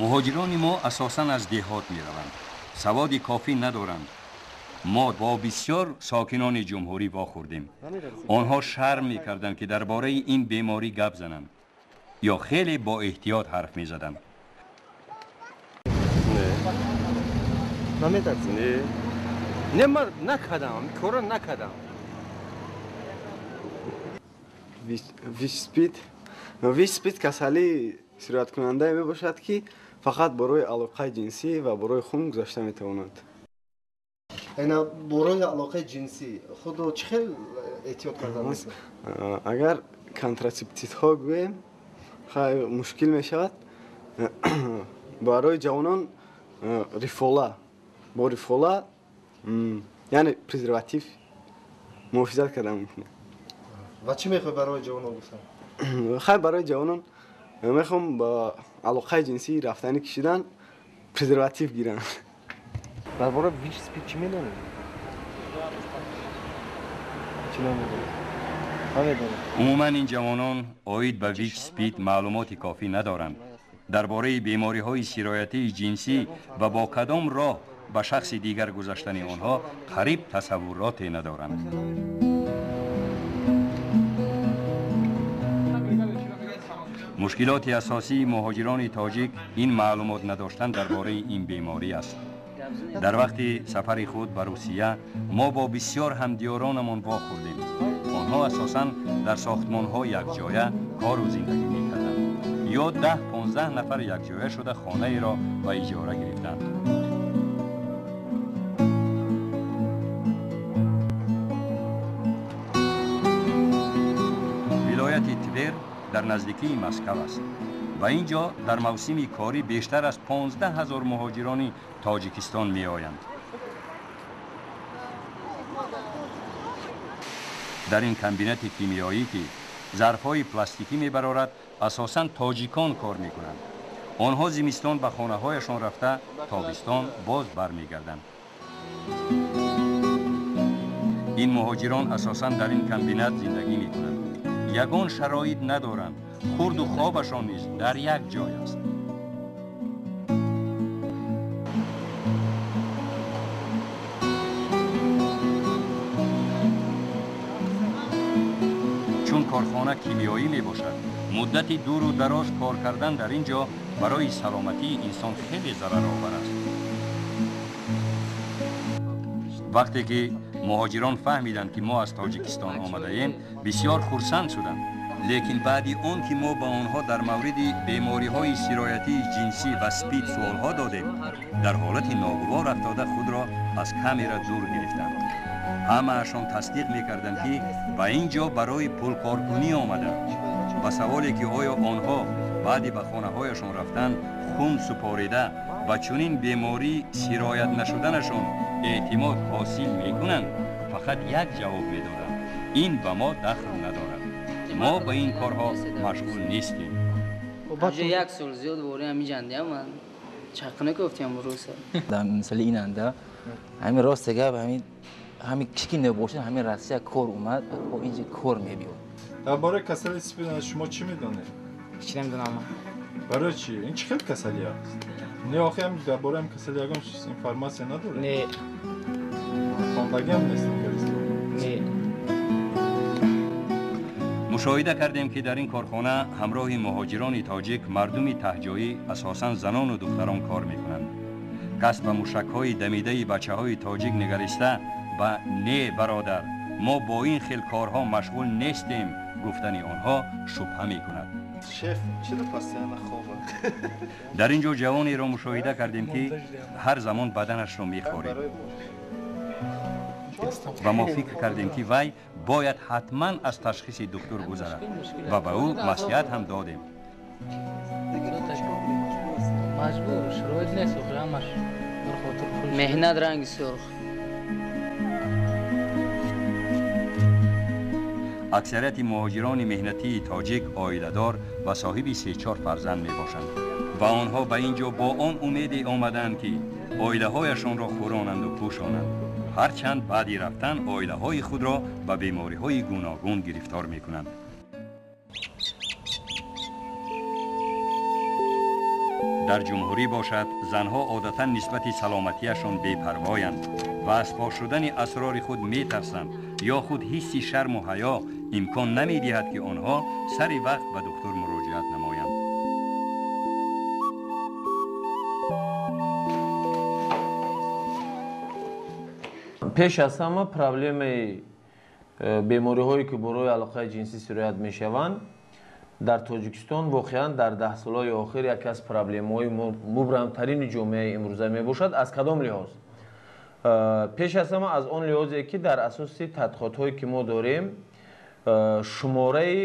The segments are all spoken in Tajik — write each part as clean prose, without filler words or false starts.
Муҳоҷирони мо асосан аз деҳот мераванд, саводи кофӣ надоранд. Мо бо бисёр сокинони ҷумҳурӣ вохӯрдем. Онҳо шарм мекарданд, ки дар бораи ин беморӣ гап зананд ё хеле бо эҳтиёт ҳарф мезаданд. Наметарсӣ? Не. Не, ман накардам, корро накардам. ВИЧ-СПИД. ВИЧ-СПИД касалии сирояткунандае мебошад, ки фақат барои алоқаи ҷинсӣ ва барои хун гузашта метавонад. Ина барои алоқаи ҷинсӣ худро чӣ хел эҳтиёт кардан мешавад? Агар контрацептивҳо гӯем, хай мушкил мешавад. Барои ҷавонон рифола, бо рифола, яъне презерватив муҳофизат кардан мумкин. Ва чӣ мехоҳӣ барои ҷавонон гуфтан? Хай барои ҷавонон мехоҳам ба алоқаи ҷинсӣ рафтанӣ кишидан презерватив гиранд. Дар бораи ВИЧ СПИД чӣ медонед? Чӣ намедонед? Намедонед. Умуман ин ҷавонон оид ба ВИЧ СПИД маълумоти кофӣ надоранд. Дар бораи бемориҳои сироятии ҷинсӣ ва бо кадом роҳ ба шахси дигар гузаштани онҳо қариб тасаввуроте надоранд. Мушкилоти асосии муҳоҷирони тоҷик ин маълумот надоштан дар бораи ин беморӣ аст. Дар вақти сафари худ ба Русия мо бо бисёр ҳамдиёронамон вохӯрдем. Онҳо асосан дар сохтмонҳо якҷоя кору зиндагӣ мекарданд ё 10-15 нафар якҷоя шуда хонаеро ба иҷора гирифтанд. Вилояти Твер дар наздикии Москав аст ва ин ҷо дар мавсими корӣ бештар аз 15 ҳазор муҳоҷирони Тоҷикистон меоянд. Дар ин комбинати кимиёӣ, ки зарфҳои пластикӣ мебарорад, асосан тоҷикон кор мекунанд. Онҳо зимистон ба хонаҳояшон рафта, тобистон боз бармегарданд. Ин муҳоҷирон асосан дар ин комбинат зиндагӣ мекунанд. Ягон шароит надоранд, хурду хобашон низ дар як ҷой аст. Чун корхона кимиёӣ мебошад, муддати дуру дароз кор кардан дар ин ҷо барои саломатии инсон хеле зараровар аст. Вақте ки муҳоҷирон фаҳмиданд, ки мо аз Тоҷикистон омадаем, бисёр хурсанд шуданд. Лекин баъди он ки мо ба онҳо дар мавриди бемориҳои сироятии ҷинсӣ ва СПИД суолҳо додем, дар ҳолати ногувор афтода худро аз камера дур гирифтанд. Ҳамаашон тасдиқ мекарданд, ки ба ин ҷо барои пулкоркунӣ омаданд. Ба саволе, ки оё онҳо баъди ба хонаҳояшон рафтан хун супорида ба чунин беморӣ сироят нашуданашон эътимод ҳосил мекунанд, фақат як ҷавоб медоданд: ин ба мо дахл надорад, мо ба ин корҳо машғул нестем. Як сол зиёд вори ҳамиҷандиам ман чаққина гуфтиам руса. Дар мисоли инанда ҳамин рост гап, ҳамин ки набошад, ҳамин Россия кор омад, инҷа кор мебиёд. Дар бораи касали СПИД шумо чӣ медонед? Ҳеч намедонам. Барои чӣ? Ин чӣ хел касалӣ аст? Не, охи ҳам дар бораи ҳам касали ягон информатсия надоред? Не. Хондагиам нест? Не. Мушоҳида кардем, ки дар ин корхона ҳамроҳи муҳоҷирони тоҷик мардуми таҳҷоӣ, асосан занону духтарон кор мекунанд. Кас ба мушакҳои дамидаи бачаҳои тоҷик нигариста ба «Не, бародар, мо бо ин хел корҳо машғул нестем» гуфтани онҳо шубҳа мекунад. Шеф, чаро постоянно хоба? Дар ин ҷо ҷавонеро мушоҳида кардем, ки ҳар замон баданашро мехорид ва мо фикр кардем, ки вай бояд ҳатман аз ташхиси духтур гузарад ва ба ӯ маслиҳат ҳам додем. Маҷбур, шароит нест, ҳамаш меҳнат ранги сурх. Аксарияти муҳоҷирони меҳнатии тоҷик оиладор ва соҳиби 3-4 фарзанд мебошанд ва онҳо ба ин ҷо бо он умеде омадаанд, ки оилаҳояшонро хӯронанду пӯшонанд. Ҳарчанд баъди рафтан оилаҳои худро ба бемориҳои гуногун гирифтор мекунанд. Дар ҷумҳурӣ бошад, занҳо одатан нисбати саломатиашон бепарвоянд ва аз фош шудани асрори худ метарсанд ё худ ҳисси шарму ҳаё имкон намедиҳад, ки онҳо сари вақт ба духтур муроҷиат намоянд. Пеш аз ҳама проблемаи бемориҳое, ки барои алоқаи ҷинсӣ сироят мешаванд, дар Тоҷикистон воқеан дар даҳсолаҳои охир яке аз проблемаҳои мубрамтарини ҷомеаи имрӯза мебошад. Аз кадом лиҳоз? Пеш аз ҳама аз он лиҳозе, ки дар асоси тадқиқотҳое, ки мо дорем, шумораи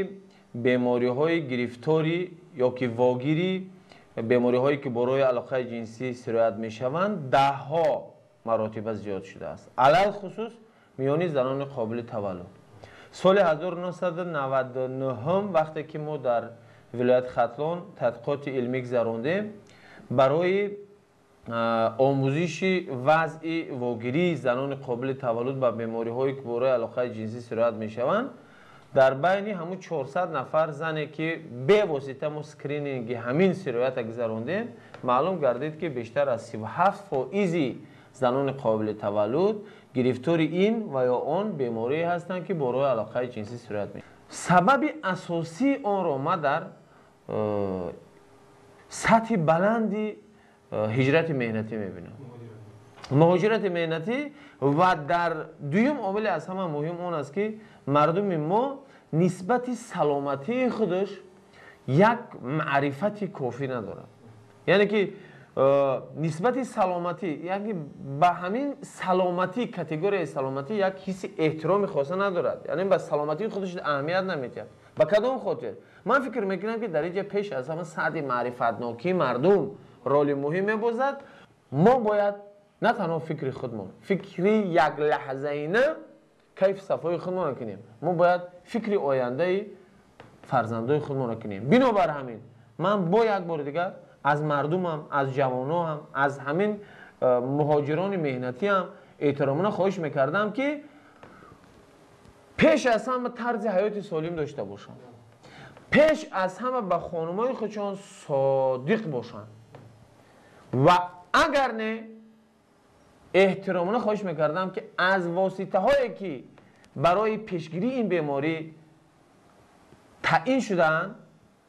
бемориҳои гирифторӣ ё ки вогирӣ бемориҳое, ки барои алоқаи ҷинсӣ сироят мешаванд, даҳҳо маротиба зиёд шудааст, алалхусус миёни занони қобили таваллуд. Соли 1999, вақте ки мо дар вилояти Хатлон тадқиқоти илмӣ гузарондем барои омӯзиши вазъи вогирии занони қобили таваллуд ба бемориҳое, ки барои алоқаи ҷинсӣ сироят мешаванд, дар байни ҳамун 400 нафар зане, ки бевосита мо скрининги ҳамин сироята гузарондем, маълум гардид, ки бештар аз 37% занони қобили таваллуд гирифтори ин ва ё он беморие ҳастанд, ки барои алоқаи ҷинсӣ сироят мешаванд. Сабаби асосии онро ма дар сатҳи баланди ҳиҷрати меҳнатӣ мебинам, муҳоҷирати меҳнатӣ. Ва дар дуюм омили аз ҳама муҳим он аст, ки мардуми мо нисбати саломатии худаш як маърифати кофӣ надорад, яъне ки нисбати саломатӣ, яъне ба ҳамин саломатӣ, категорияи саломатӣ як ҳисси эҳтироми хоса надорад, яъне ба саломатии худаш аҳамият намедиҳад. Ба кадом хотир? Ман фикр мекунам, ки дар инҷа пеш аз ҳама сатҳи маърифатнокии мардум роли муҳим мебозад. Мо бояд на танҳо фикри худмон, фикри яклаҳзаина кайф сафои худмонро кунем, мо бояд фикри ояндаи фарзандои худмонро кунем. Бинобар ҳамин ман бо як бори дигар аз мардумам, аз ҷавоноам, аз ҳамин муҳоҷирони меҳнатиам эҳтиромона хоҳиш мекардам, ки пеш аз ҳама тарзи ҳаёти солим дошта бошанд, пеш аз ҳама ба хонумои худшон содиқ бошанд ва агар не, эҳтиромона хоҳиш мекардам, ки аз воситаҳое, ки барои пешгирии ин беморӣ таъин шудаанд,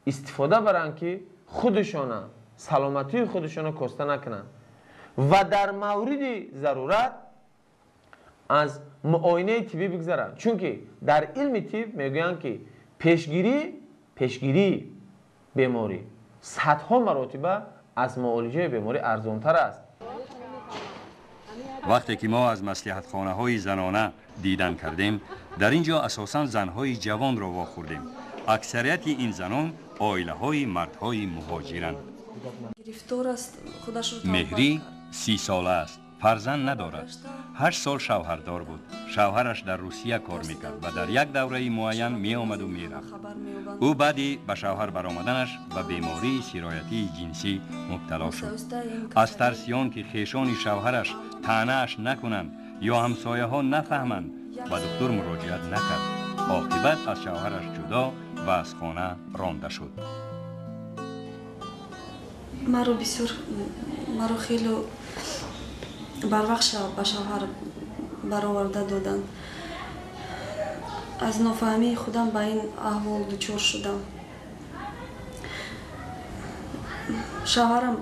истифода баранд, ки худашона, саломатии худашонро коста накунанд ва дар мавриди зарурат аз муоинаи тиббӣ бигзаранд. Чунки дар илми тиб мегӯянд, ки пешгирии беморӣ садҳо маротиба аз муолиҷаи беморӣ арзонтар аст. Вақте ки мо аз маслиҳатхонаҳои занона дидан кардем, дар ин ҷо асосан занҳои ҷавонро вохӯрдем. Аксарияти ин занон оилаҳои мардҳои муҳоҷиранд. Меҳрӣ 30 сола аст, фарзанд надорад. 8 сол шавҳардор буд. Шавҳараш дар Русия кор мекард ва дар як давраи муайян меомаду мерафт. Ӯ баъди ба шавҳар баромаданаш ба бемории сироятии ҷинсӣ мубтало шуд. Аз тарси он ки хешони шавҳараш таънааш накунанд ё ҳамсояҳо нафаҳманд, ба духтур муроҷиат накард. Оқибат аз шавҳараш ҷудо ва аз хона ронда шуд. Маро бисёр, маро хеле барвақт ба шавҳар бароварда доданд. Аз нофаҳмии худам ба ин аҳвол дучор шудам. Шавҳарам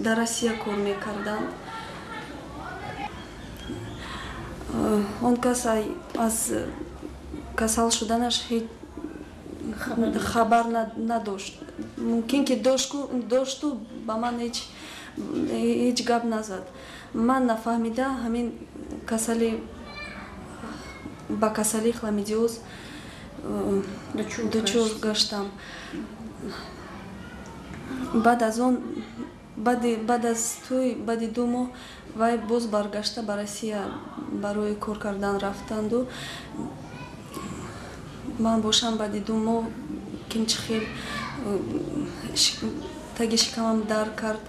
дар Россия кор мекарданд. Он кас аз касал шуданаш ҳеҷ хабар надошт. Мумкин ки дошту ба ман ҳеҷ гап назад. Ман нафаҳмида ҳамин касали, ба касалии хламидиоз дучор гаштам. Баъд аз он, баъд аз тӯй, баъди 2 моҳ вай боз баргашта ба Россия барои кор кардан рафтанду ман бошам баъди 2 моҳ кимчи хел таги шикамам дард кард,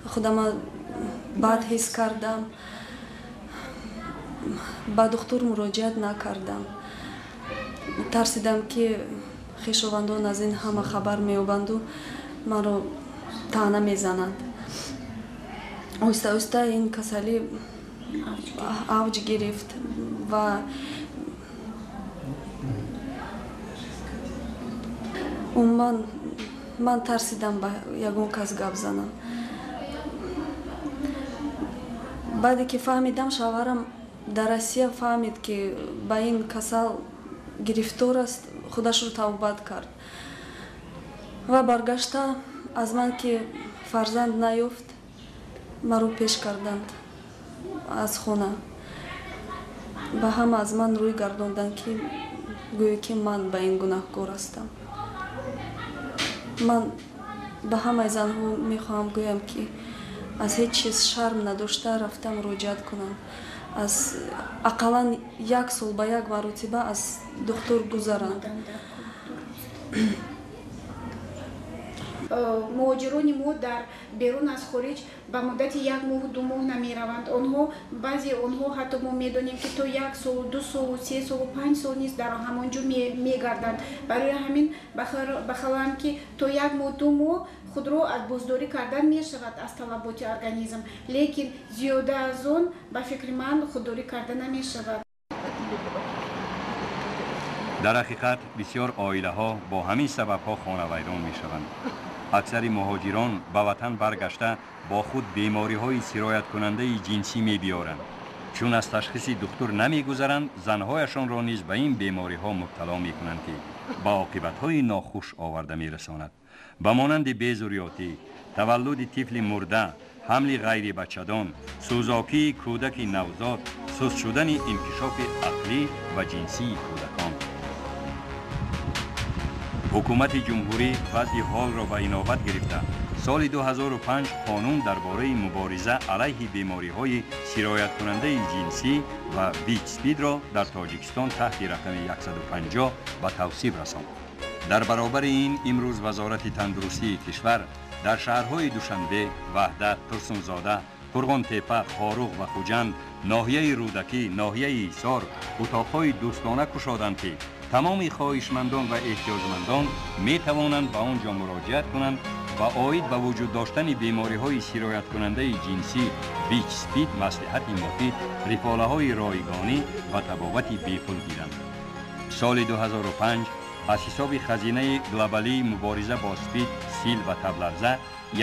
худама бад ҳис кардам. Ба духтур муроҷиат накардам, тарсидам, ки хешовандон аз ин ҳама хабар меёбанду маро таъна мезананд. Оҳиста оҳиста ин касалӣ авҷ гирифт ва умуман ман тарсидам ба ягон кас гап занам. Баъде ки фаҳмидам, шавҳарам дар Россия фаҳмид, ки ба ин касал гирифтор аст, худашро тавбат кард ва баргашта аз ман ки фарзанд наёфт, маро пеш карданд аз хона ва ҳама аз ман рӯй гардонданд, ки гӯё ки ман ба ин гунаҳкор ҳастам. Ман ба ҳамаи занҳо мехоҳам гӯям, ки аз ҳеҷ чиз шарм надошта рафта муроҷиат кунанд. Аз ақаллан як сол ба як маротиба аз духтур гузаранд. Муҳоҷирони мо дар берун аз хориҷ ба муддати як моҳу 2 моҳ намераванд. Онҳо баъзе онҳо ҳатто мо медонем, ки то 1 солу 2 солу 3 солу 5 сол низ дар ҳамон ҷо мегарданд. Барои ҳамин бахалам, ки то 1 моҳ 2 моҳ худро аз боздорӣ кардан мешавад аз талаботи организм, лекин зиёда аз он ба фикри ман худдорӣ карда намешавад. Дар ҳақиқат бисёр оилаҳо бо ҳамин сабабҳо хонавайрон мешаванд. Аксари муҳоҷирон ба ватан баргашта бо худ бемориҳои сирояткунандаи ҷинсӣ мебиёранд. Чун аз ташхиси духтур намегузаранд, занҳояшонро низ ба ин бемориҳо мубтало мекунанд, ки ба оқибатҳои нохуш оварда мерасонад, ба монанди безурётӣ, таваллуди тифли мурда, ҳамли ғайрибачадон, сӯзокии кӯдаки навзод, суст шудани инкишофи ақлӣ ва ҷинсии кӯдакон. Ҳукумати ҷумҳурӣ вазъи ҳолро ба инобат гирифта, соли 2005 қонун дар бораи мубориза алайҳи бемориҳои сирояткунандаи ҷинсӣ ва ВИЧ-СПИДро дар Тоҷикистон таҳти рақами 150 ба тавсиб расонд. Дар баробари ин имрӯз Вазорати тандурустии кишвар дар шаҳрҳои Душанбе, Ваҳдат, Турсунзода, Қурғонтепа, Хоруғ ва Хуҷанд, ноҳияи Рӯдакӣ, ноҳияи Ҳисор утоқҳои дӯстона кушоданд, ки тамоми хоҳишмандон ва эҳтиёҷмандон метавонанд ба он ҷо муроҷиат кунанд ва оид ба вуҷуд доштани бемориҳои сирояткунандаи ҷинсӣ, ВИЧ-СПИД маслиҳати муфид, рифолаҳои ройгонӣ ва табобати бепул гиранд. Соли 2005 аз ҳисоби хазинаи глобалии мубориза бо СПИД, сил ва табларза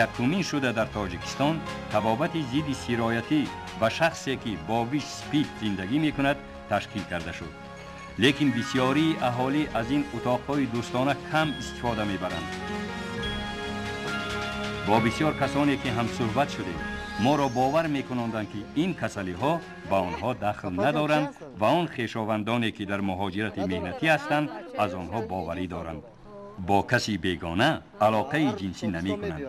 якумин шуда дар Тоҷикистон табобати зидди сироятӣ ба шахсе, ки бо ВИЧ-СПИД зиндагӣ мекунад, ташкил карда шуд. Лекин бисёрии аҳолӣ аз ин утоқҳои дӯстона кам истифода мебаранд. Бо бисёр касоне ки ҳамсӯҳбат шудем, моро бовар мекунонданд, ки ин касалиҳо ба онҳо дахл надоранд ва он хешовандоне, ки дар муҳоҷирати меҳнатӣ ҳастанд, аз онҳо боварӣ доранд. Бо каси бегона алоқаи ҷинсӣ намекунанд.